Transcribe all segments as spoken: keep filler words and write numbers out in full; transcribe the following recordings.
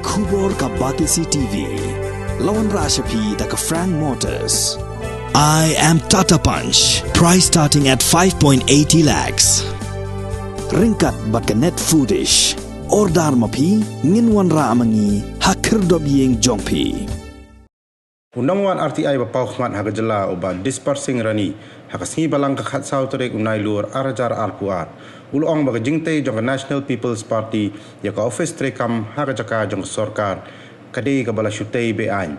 Khubor ka Batesi T V. La wanrah sha phi da ka Frank Motors. I am Tata Punch. Price starting at five point eighty lakhs. Ryngkat bad ka Net Foodish. Order ma phi, ngin wanrah ma ngi ha khyrdop ïing jong phi. U nongwan R T I ba paw khmat ha ka jylla, u Bah Dispar Singh Rani, ha ka sngi Balang ka khatsaw tarik u Nailur ar hajar arphew ar, u la ong ba ka jingtei jong ka National People's Party ïa ka office treikam ha ka jaka jong ka sorkar ka dei kaba la shu tei be-aiñ.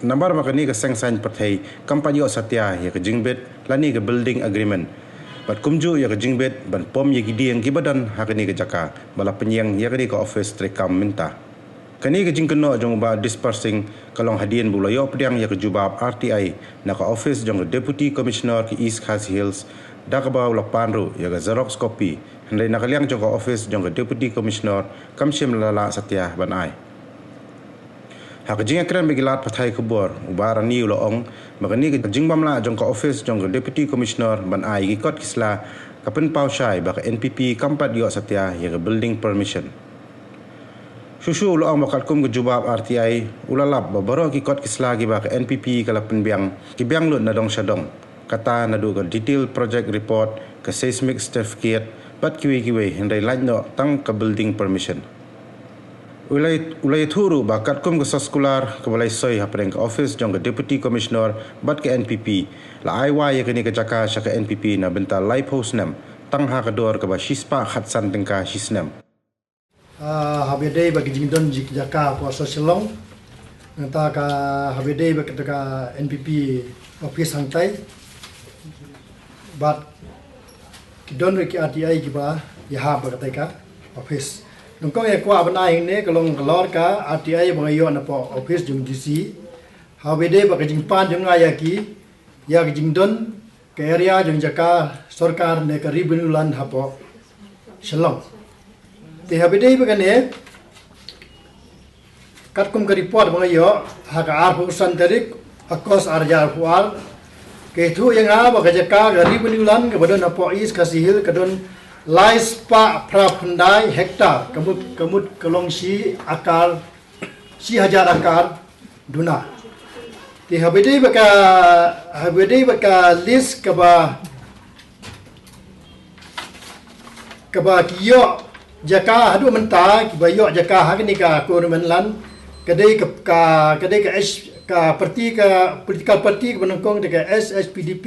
Namar ba kane ka seng saiñ pyrthei kam pat ïoh satia ïa ka jingbit lane ka building agreement, bad kumjuh ïa ka jingbit ban pom ïa ki dieng kiba don ha kane ka jaka ba la pynïeng ïa kane ka office treikam mynta. Kane ka jingkynnoh jong u Bah Dispar Singh ka long hadien ba u la ïoh pdiang ïa ka jubab R T I na ka office jong ka Deputy Commissioner ka East Khasi Hills, da kaba u la pan ruh ïa ka xerox copy, hynrei na ka liang jong ka office jong ka Deputy Commissioner kam shym la lah satia ban ai. Ha ka jingïakren bad ki lad pathai khubor, u Bah Rani u la ong ba kane ka jingbym lah jong ka office jong ka Deputy Commissioner ban ai ki kot ki sla ka pynpaw shai ba ka N P P kam pat ïoh satia ïa ka building permission. Shuh shuh u la ong ba katkum ka jubab R T I, u la lap ba baroh ki kot ki sla kiba ka N P P ka la pynbiang ki biang lut na dong sha dong, kata naduh ka detail project report, ka seismic certificate bad kiwei kiwei, hynrei lait noh tang ka building permission. U la, u la ïathuh ruh ba katkum ka circular kaba la soi hapdeng ka office jong ka Deputy Commissioner bad ka N P P, la ai wai ïa kane ka jaka sha ka N P P na bynta laiphew snem, tang ha ka dor kaba shispah khatsan tyngka shi snem. Ah, haba ïadei bad ka jingdon jaka hapoh sor Shillong, nangta ka haba ïadei bad kata ka N P P office hangtai, bad ki don ruh ki R T I kiba ïahap bad kata ka office. Nyngkong ïa kwah ban ai hangne ka long halor ka R T I ba nga ïoh napoh office jong D C. Haba ïadei bad ka jingpan jong nga ïa ki, ïa ka jingdon ka area jong jaka sorkar ne ka revenue land hapoh Shillong. Te haba ïadei bad kane, katkum ka report ba nga ïoh ha ka arphew san tarik August ar hajar arphew ar, ka ïathuh ïa nga ba ka jaka ka revenue land kaba don hapoh East Khasi Hills ka don lai spah phra phew khyndai hectare, ka mut, ka mut ka long shi akar, shi hajar akar duna. Te haba ïadei bad ka, haba ïadei bad ka list kaba, kaba ki ïoh jaka haduh mynta, kiba ïoh jaka ha kane ka government land, ka dei ka, ka, ka dei ka H, ka party, ka political party kaba nyngkong, dei ka S H P D P,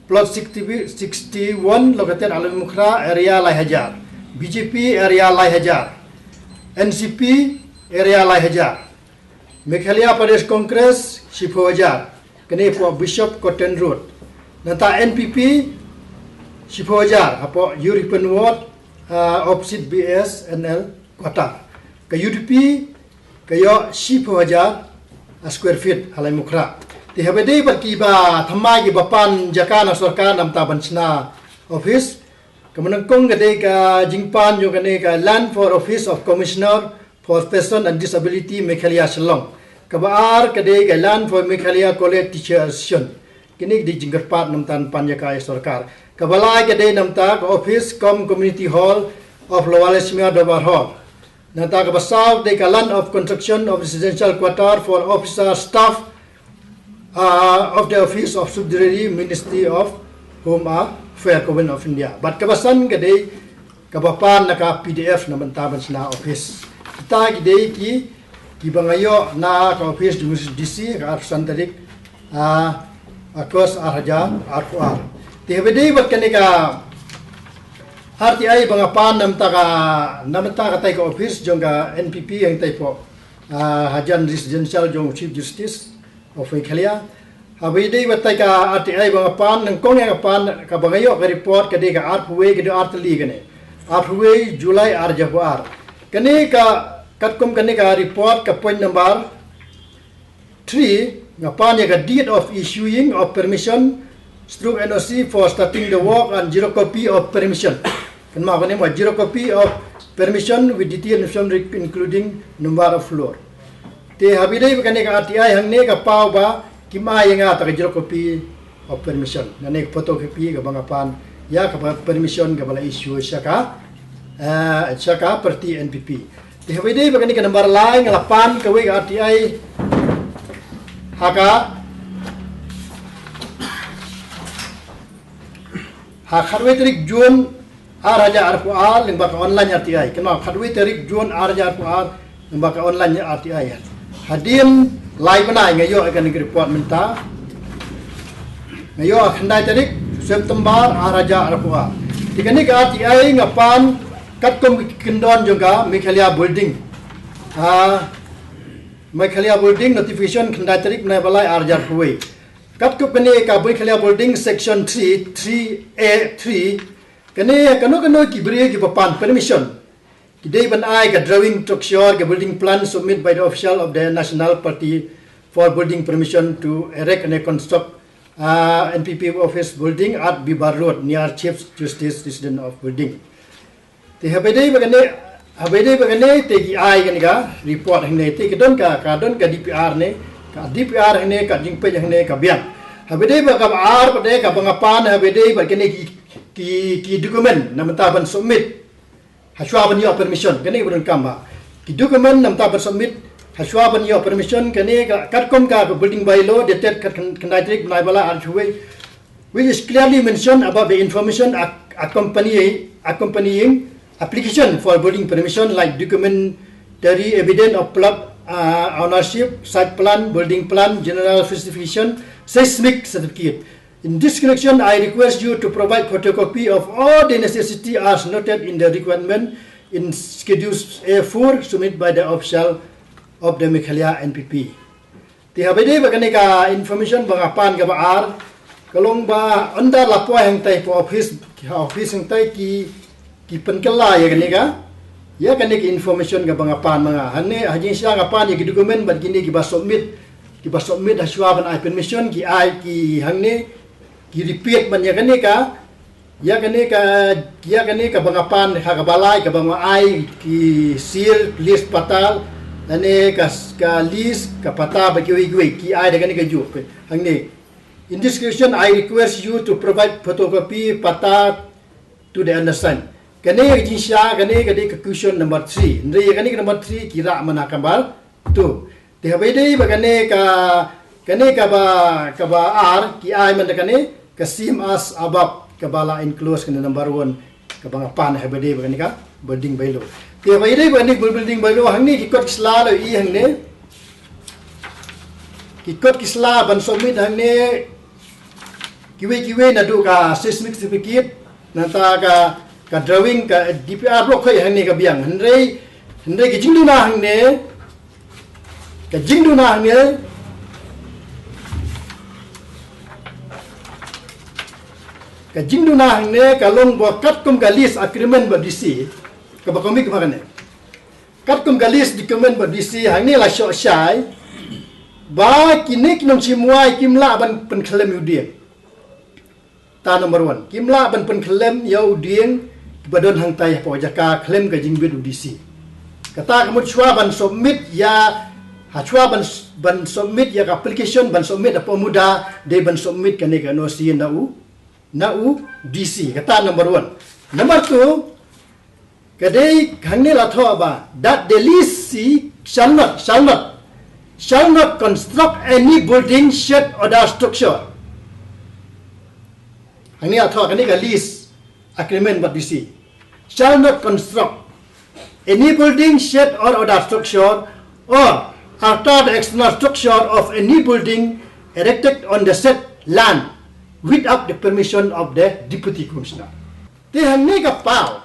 plot sixty, sixty-one, located Allaimukhra, area lai hajar. B J P, area lai hajar. N C P, area lai hajar. Meghalaya Pradesh Congress, shiphew hajar. Kane hapoh Bishop Cotton Road. Nangta N P P, shiphew hajar, hapoh European Ward, ah, opposite B S N L quarter. Ka U D P, ka ïoh shiphew hajar, ah, square feet, ha Allaimukhra. Te haba ïadei bad kiba thymmai kiba pan jaka na sorkar namar ban shna office, kaba nyngkong ka dei ka jingpan jong kane ka Land for Office of Commissioner for Person and Disability Meghalaya Shillong. Kaba ar ka dei ka Land for Meghalaya College Teacher Association. Kine ki dei jingkyrpad namar ban pan jaka ïa sorkar. Kaba lai ka dei namar ka office cum community hall of Lower Lesmia Dorbar Hall. Nangta kaba saw dei ka land of construction of residential quarter for officer staff, ah, of the Office of Subsidiary Ministry of Home Affairs, Government of India. Bad kaba san ka dei kaba pan na ka P D F na bynta ban shna office. Kita ki dei ki, kiba nga ïoh na ka office jong D C ka arphew san tarik, ah, August ar hajar arphew ar. Te haba ïadei bad kane ka R T I ba nga pan namar ka, namar katai ka office jong ka N P P hangtai hapoh, ah, Hajan Residential jong Chief Justice of Meghalaya. Haba ïadei bad katai ka R T I ba nga pan, nyngkong ïa nga pan, kaba nga ïoh ka report ka dei ka arphew wei, ka dei artylli kane. Arphew wei July ar hajar arphew ar. Kane ka, katkum kane ka report ka point number three, nga pan ïa ka deed of issuing of permission stroke N O C for starting the work and xerocopy of permission. Kynmaw kane mo, xerocopy of permission with detailed information including number of floor. Te haba ïadei bad kane ka R T I hangne ka paw ba kim ai ïa nga kata ka xerocopy of permission. Kane ka photocopy kaba nga pan ïa kaba permission kaba la issue sha ka, eh, sha ka party N P P. Haba ïadei bad kane ka nambar lai, nga la pan kawei ka R T I ha ka, ha khatwei tarik Jun ar hajar arphew ar, lyngba ka online R T I. Kynmaw, khatwei tarik Jun ar hajar arphew ar, lyngba ka online R T I. Hadien lai bnai nga ïoh ïa kane ka report mynta. Nga ïoh ha khyndai tarik September ar hajar arphew ar. Te kane ka R T I nga pan katkum ki kyndon jong ka Meghalaya Building. Ah, Meghalaya Building notification, khyndai tarik bnai ba lai ar hajar arphew wei. Katkum kane ka Meghalaya Building section three, three A three, kane kano kano ki briew kiba pan permission, ki dei ban ai ka drawing structure, ka building plan submit by the official of the national party for building permission to erect and construct, uh, N P P office building at Bibar Road near Chief Justice residence of building. Te haba ïadei bad kane, haba ïadei bad kane te ki ai kane ka report hangne, te ka don ka, ka don ka D P R ne, ka D P R hangne, ka jingpeit hangne ka biang. Haba ïadei bad kaba ar pat de, kaba nga pan, haba ïadei bad kane ki, ki, ki document na bynta ban submit hashwa ban ïoh permission, kane ba donkam ba. Ki document na bynta ban submit hashwa ban ïoh permission, kane ka, katkum ka building bylaw dated khat khyndai tarik bnai ba lai ar hajar arphew wei, which is clearly mentioned about the information ac-, accompanying, accompanying application for building permission, like documentary evidence of plot, uh, ownership, site plan, building plan, general specification, seismic certificate. In this connection, I request you to provide photocopy of all the necessity as noted in the requirement in Schedule A four submitted by the official of the Meghalaya N P P. Te haba ïadei bad kane ka information ba nga pan kaba ar, ka long ba ynda la poi hangtai ha office, ha office hangtai ki, ki pynkylla ïa kane ka, ïa kane ka information kaba nga pan ma nga. Hangne ha jingshisha nga pan ïa ki document bad kine kiba submit, kiba submit hashwa ban ai permission, ki ai ki hangne, ki repeat ban ïa kane ka, ïa kane ka, ïa kane kaba nga pan ha kaba lai, kaba nga ai ki seal, lease, patta, lane ka, ka lease, ka patta bad kiwei kiwei, ki ai da kane kajuh. Hangne. In this question, I request you to provide photocopy patta to the undersigned. Kane ka jingshisha, kane ka dei ka question number three. Hynrei ïa kane ka number three ki rah man ha ka number two. Te haba ïadei bad kane ka, kane kaba, kaba ar, ki ai man da kane, ka same as above, kaba la enclose kane number one, kaba nga pan haba ïadei bad kane ka building bylaw. Te haba ïadei bad kane building bylaw, hangne ki kot ki sla la i hangne. Ki kot ki sla ban submit hangne, kiwei kiwei naduh ka seismic certificate, nangta ka, ka drawing, ka D P R, baroh khoit hangne ka biang. Hynrei, hynrei ka jingduna hangne, ka jingduna hangne, ka jingduna hangne ka long ba katkum ka lease agreement bad D C, kaba kumne kaba kane. Katkum ka lease agreement bad D C, hangne la shoh shai ba kine ki nongshim wai kim lah ban pynkhlem ïa u dieng. Ta number one, kim lah ban pynkhlem ïa u dieng kiba don hangtai hapoh jaka khlem ka jingbit u D C. Kata ka mut shuwa ban submit ïa, ha shuwa ban, ban submit ïa ka application, ban submit hapoh MUDA, dei ban submit kane ka N O C na u, na u D C. Kata number one. Number two, ka dei hangne la thoh ba, that the lessee shall not, shall not, shall not construct any building, shed or other structure. Hangne la thoh, kane ka lease agreement bad D C. Shall not construct any building, shed or other structure, or alter the external structure of any building erected on the said land without the permission of the Deputy Commissioner. Te hangne ka paw,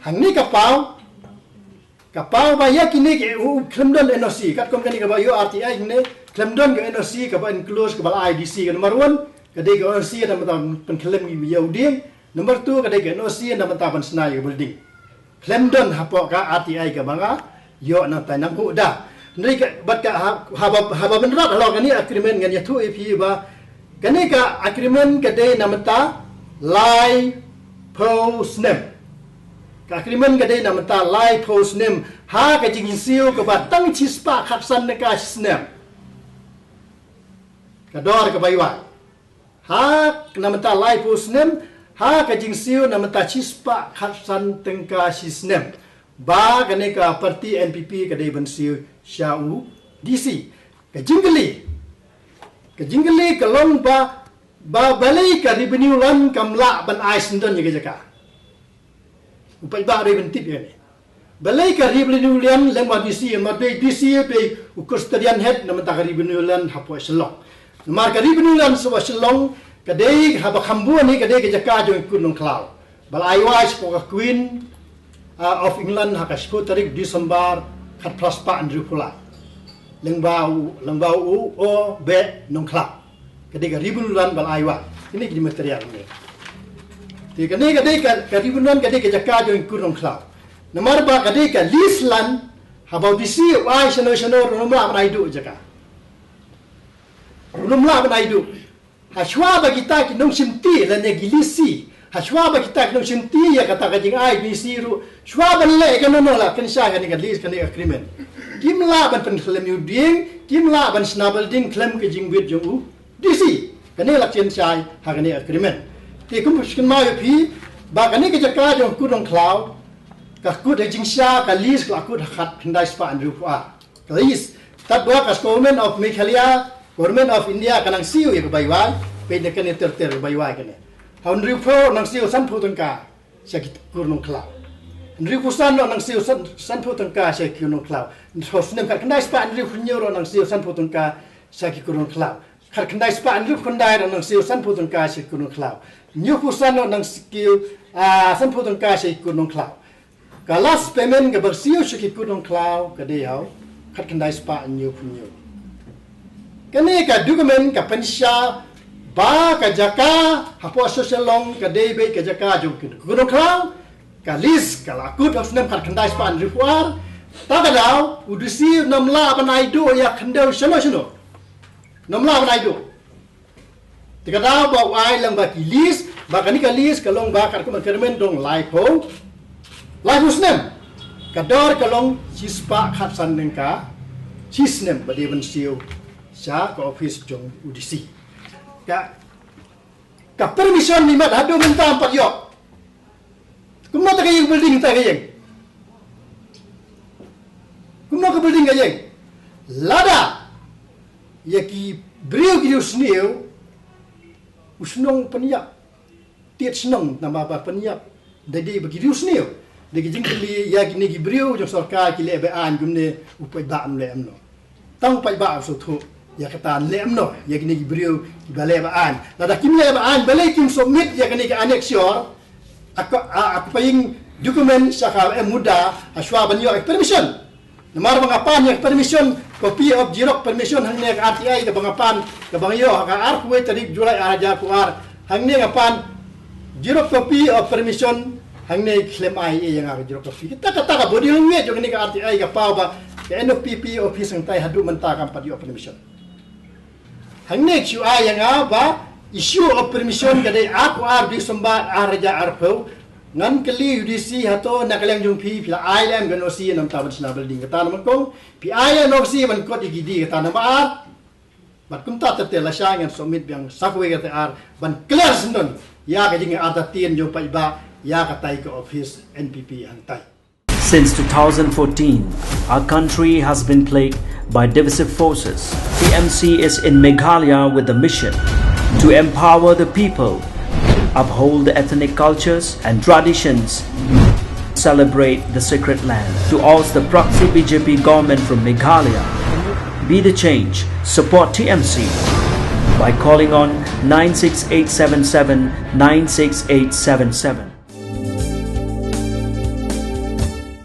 hangne ka paw, ka paw ba ïa kine ki, u, u khlem don N O C, katkum kane kaba ïoh R T I hangne, khlem don ka N O C kaba enclose kaba la ai D C, ka number one, ka dei ka N O C na bynta pynkhlem ïa u dieng, number two, ka dei ka N O C na bynta ban shna ïa ka building. Khlem don hapoh ka R T I kaba nga ïoh nangtai, nangta da. Hynrei ka, bad ka ha-, haba, haba bynrap halor kane agreement ngan ïathuh ïa phi ba kane ka agreement ka dei na bynta laiphew snem. Ka agreement ka dei na bynta laiphew snem. Ha ka jingsiew kaba tang shispah khatsan tyngka shi snem. Ka dor kaba iwai. Ha, na bynta laiphew snem, ha ka jingsiew na bynta shispah khatsan tyngka shi snem. ba kane ka party N P P ka dei ban siew sha u D C. Ka jingkylli, ka jingkylli ka long ba, ba balei ka Revenue Land kam lah ban ai syndon ïa ka jaka. U paidbah ruh ban tip ïa kane. Balei ka Revenue Land lyngba D C, namar ba D C ba u custodian head na ka bynta ka Revenue Land hapoh Shillong. Namar ka Revenue Land sha Shillong ka dei, haba kham bun hi ka dei ka jaka jong i Kur Nongkhlaw ba la ai wai sha ka Queen, ah, of England ha ka shiphew tarik December khatphra spah hynriewphew lai. Lyngba u, lyngba u O. Beh Nongkhlaw. Ka dei ka Revenue Land ba la ai wai. Kine ki dei material ne. Te kane ka dei ka, ka Revenue Land ka dei ka jaka jong i Kur Nongkhlaw. Namar ba ka dei ka lease land, haba u D C u ai shano shano ruh um lah ban ai duh jaka. Um lah ban ai duh. Hashwa ba kita ki nongshimti lane ki lessee, hashwa ba kita ki nongshimti ïa kata ka jingai D C ruh, shwa ban leh kano kano la kynshai kane ka lease, kane agreement, kim lah ban pynkhlem ïa u dieng, kim lah ban shna building khlem ka jingwit jong u D C. Kane la kynshai ha kane agreement. Te kum shu kynmaw ïa phi ba kane ka jaka jong Kur Nongkhlaw, ka kut ha jingshisha ka lease ka la kut ha khatkhyndai spah hynriewphew ar. Ka lease, tad ba ka Government of Meghalaya, Government of India ka nang siew ïa ka bai wai, peit na kane ter ter ka bai wai kane. Ha u hynriewphew nang siew sanphew tyngka sha ki Kur Nongkhlaw. Hynriewphew san nang siew san, sanphew tyngka sha ki Kur Nongkhlaw. Ha u snem khatkhyndai spah hynriewphew hynñiew nang siew sanphew tyngka sha ki Kur Nongkhlaw. Khatkhyndai spah hynriewphew khyndai nang siew sanphew tyngka sha ki Kur Nongkhlaw. Hynñiewphew san nang siew, ah, sanphew tyngka sha ki Kur Nongkhlaw. Ka last payment kaba siew sha ki Kur Nongkhlaw ka dei ha u khatkhyndai spah hynñiewphew hynñiew. Kane ka document ka pynshisha ba ka jaka hapoh Shillong ka dei beit ka jaka jong ki Kur Nongkhlaw. Ka lease ka la kut ha u snem khatkhyndai spah hynriewphew ar. Ta ka daw u D C um lah ban ai duh ïa khyndew shano shano. Um lah ban ai duh. Te ka daw ba u ai lyngba ki lease, ba kane ka lease ka long ba katkum agreement dong laiphew, laiphew snem. Ka dor ka long shispah khatsan tyngka shi snem ba dei ban siew sha ka office jong u D C. Ka, ka permission imat haduh mynta ym pat ïoh. Kumno te ka ïeng building te ka ïeng? Kumno ka building ka ïeng? Lada ïa ki briew ki riewsniew, u shnong pynïap, tied shnong namar ba pynïap. Da dei ba ki riewsniew, da ki jingkylli ïa kine ki briew jong sorkar ki leh ba aiñ kumne, u paidbah um leh kumno. Tang u paidbah u sngewthuh ïa kata, leh kumno ïa kine ki briew kiba leh ba aiñ. Lada kim leh ba aiñ, balei kim submit ïa kane ka annexure, a ko-, a, a ko paying document sha ka M Muda hashwa ban ïoh permission. Namar ba nga pan ïa permission, copy of xerox permission hangne ka R T I kaba nga pan, kaba nga ïoh ha ka arphew tarik July ar hajar arphew ar. Hangne nga pan xerox copy of permission, hangne khlem ai ïa nga ka xerox copy. Kata, kata ka body language jong kane ka R T I ka paw ba ka N F P P office hangtai haduh mynta kam pat ïoh permission. Hangne shu ai ïa nga ba issue of permission ka dei arphew ar December ar hajar arphew. Ngan kylli u D C, hato na ka liang jong phi, phi la ai lem ka N O C namar ban shna building kata namar kong, phi ai lem N O C ban kot ïa ki die kata namar ar. Bad kumta te te lashai ngan submit biang sa kawei kata ar ban clear syndon ïa ka jingartatien jong paidbah ïa katai ka office N P P hangtai. Since two thousand fourteen, our country has been plagued by divisive forces. T M C is in Meghalaya with the mission to empower the people, uphold the ethnic cultures and traditions, celebrate the sacred land. To oust the proxy B J P government from Meghalaya, be the change, support T M C by calling on nine six eight seven seven, nine six eight seven seven.